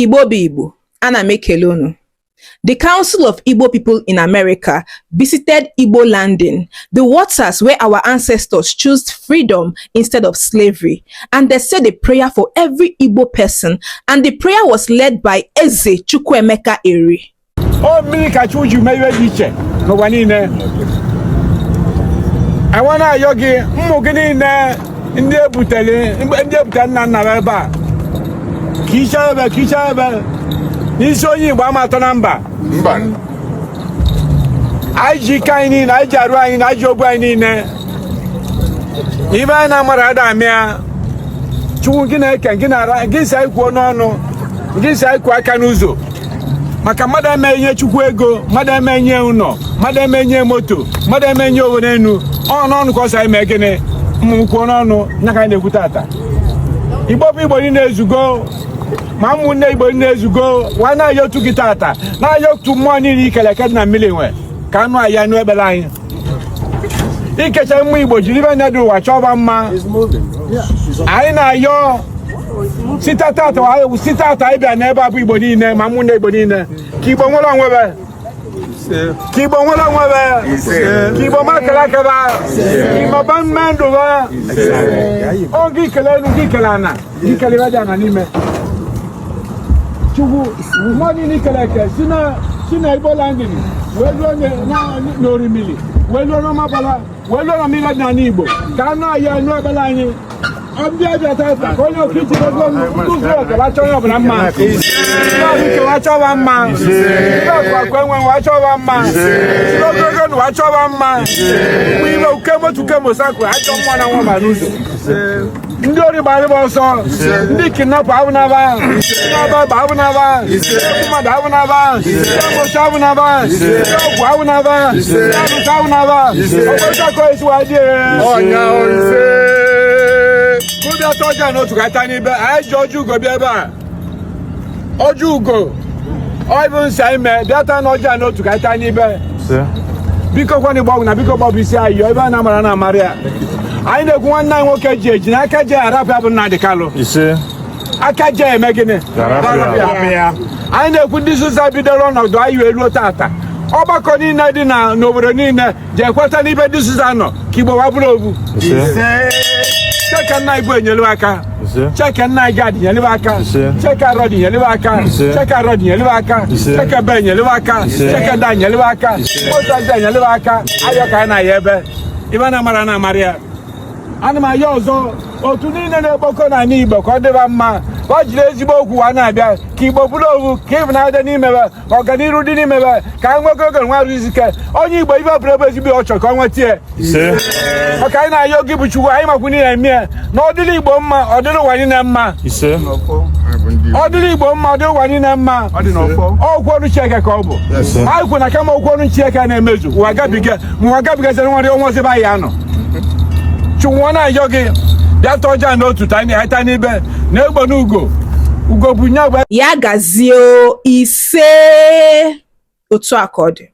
Igbo bụ Igbo, ana m ekele unu. The Council of Igbo People in America visited Igbo Landing, the waters where our ancestors chose freedom instead of slavery, and they said a prayer for every Igbo person, and the prayer was led by Eze Chukwuemeka Eri. Ọ mmiri ka Chukwu ji mee ihe dị iche n'ụwa niile. Enwe na-ayọ gị, mmụ gị niile, ndị ebutere, ndị ebutere nna nna m ebe a, ka iche ebe, ka iche ebe n'isi onye Igbo ama atọ na mba. Mba. Anyị ji ike anyị niile, anyị ji arụ anyị na anyị ji obu anyị niile. Ibe anyị na-amara ada amịa. Chukwu gị na-eke gị na-ara gị, si anyị kwuo n'ọnụ gị, si anyị kwuo aka n'ụzọ, maka mmadụ eme nye Chukwu ego, mmadụ eme nye ụlọ, mmadụ eme nye moto, mmadụ eme nye obodo enu ọ n'ọnụ ka ọ si anyị mee gịnị. Mmụ kwuo n'ọnụ nya ka anyị na-ekwu tata. Igbo bụ Igbo niile ezugo, ma ụmụnne Igbo niile ezugo wa na-ayọ otu gị tata, na-ayọ otu mmụọ niile ikele eke dị na mmiri nwe ka anụ anyị anụ ekpere anyị. Ikecha mmụọ Igbo jiri ibe dị ụwa chọba mma. Anyị na-ayọ site tata, site tata anyị bịa n'ebe a bụ Igbo niile, ma ụmụnne Igbo niile, ka Igbo nwere onwebe, ka Igbo nwere onwebe, ka Igbo makara akaba, ka Igbo ba mme ndụ ba. Ọ gị kele elu, gị kele ana, gị kele ibe dị ana n'ime. Chukwu, mmụọ niile ikele eke si na Igbo Landing wee ruo n'Orimili, wee ruo n'Ọmabala, wee ruo na mmiri dị n'ala Igbo, ka anụ anyị anụ ekpere anyị. Ọbịa bịa tata ka onye oke iji gogo ndị zuru oke wacha onye ọbụla mma, ndị ọrụ wacha mma, ndị ọkụ enwe wacha mma, ndị ogologo ndụ wacha mma, mgbe ime uke motu uke mosakụ ajọ mmụọ na nwa n'ụzọ, ndị ori gbara ịgba ọsọ, ndị kidnapper abụnaba, ndị ọba abụnaba, ndị mmadụ abụnaba, ndị amochi abụnaba, ndị ọgwụ abụnaba, ndị arụsị abụnaba. Okporochakọ esi wa dị. Ọnya ise. Kụbi atọ ọjọọ n'otu ka ata n'ibe. Anyị ji ọjọ ugo bịa ebe a, ọjọ ugo ọ bụ nsị anyị mee bịa taa na ọjọọ n'otu ka ata n'ibe. Biko kwana, Igbo ọgwụ na biko gbọbụ isi anyị yọọ ebe a na-amara na amara ya. Anyị na-ekwu nwanne anyị nwoke ji eji na aka ji arapụ ya bụ Nnamdi Kanu. Ise. Aka ji eme gịnị? Arapụ ya. Anyị na-ekwu ndị Susa bidoro ọnọdụ anyị wee ruo tata, ọgbakọ niile dị na n'obodo niile ji ekweta n'ibe ndị Susa nọ ka Igbo wa bụrụ obu. Ise. Cheke nna Igbo enyelu aka. Ise. Cheke nna Gad nyelu aka. Ise. Cheke Arọdị nyelu aka. Ise. Cheke Arọdị nyelu aka. Ise. Cheke Be nyelu aka. Ise. Cheke Da nyelu aka. Ise. Otu nyelu aka. Ayọ ka anyị na-aya ebe ibe na-amara na amara ya. Ana m ayọ ọzọ, otu niile na-ekpokọ n'ala Igbo ka ọ dịba mma, ka ọ jiri ezigbo okwu wa na-abịa ka Igbo bụrụ owu, ka ịhụnanya dị n'ime be, ka ọganiru dị n'ime be, ka anyị nwee ogologo nwa arụ isi ike. Onye Igbo ibe bụrụ ebe ezigbo ọ chọrọ ka ọ nweta ya. Ise. Maka anyị na-ayọ gị bụ Chukwu, anyị makwu niile eme ya na ọ dịrị Igbo mma, ọ dịrị ụwa niile mma. Ise. Ọ dịrị Igbo mma, ọ dịrị ụwa niile mma. Okwu ọnụ Chineke ka ọ bụ. Anyị kwu na kama okwu ọnụ Chineke na-emezu, ụwa gabiga ma ụwa gabigaziri nwere ọnwa ọzọ ebe anyị anọ. Chukwu na-ayọ gị bịa tọọ ọjọọ n'otu ta n'ibe na egbe na ugo ugo bụ nya bụ. Ya gazie o, ise. Otu a ka ọ dị.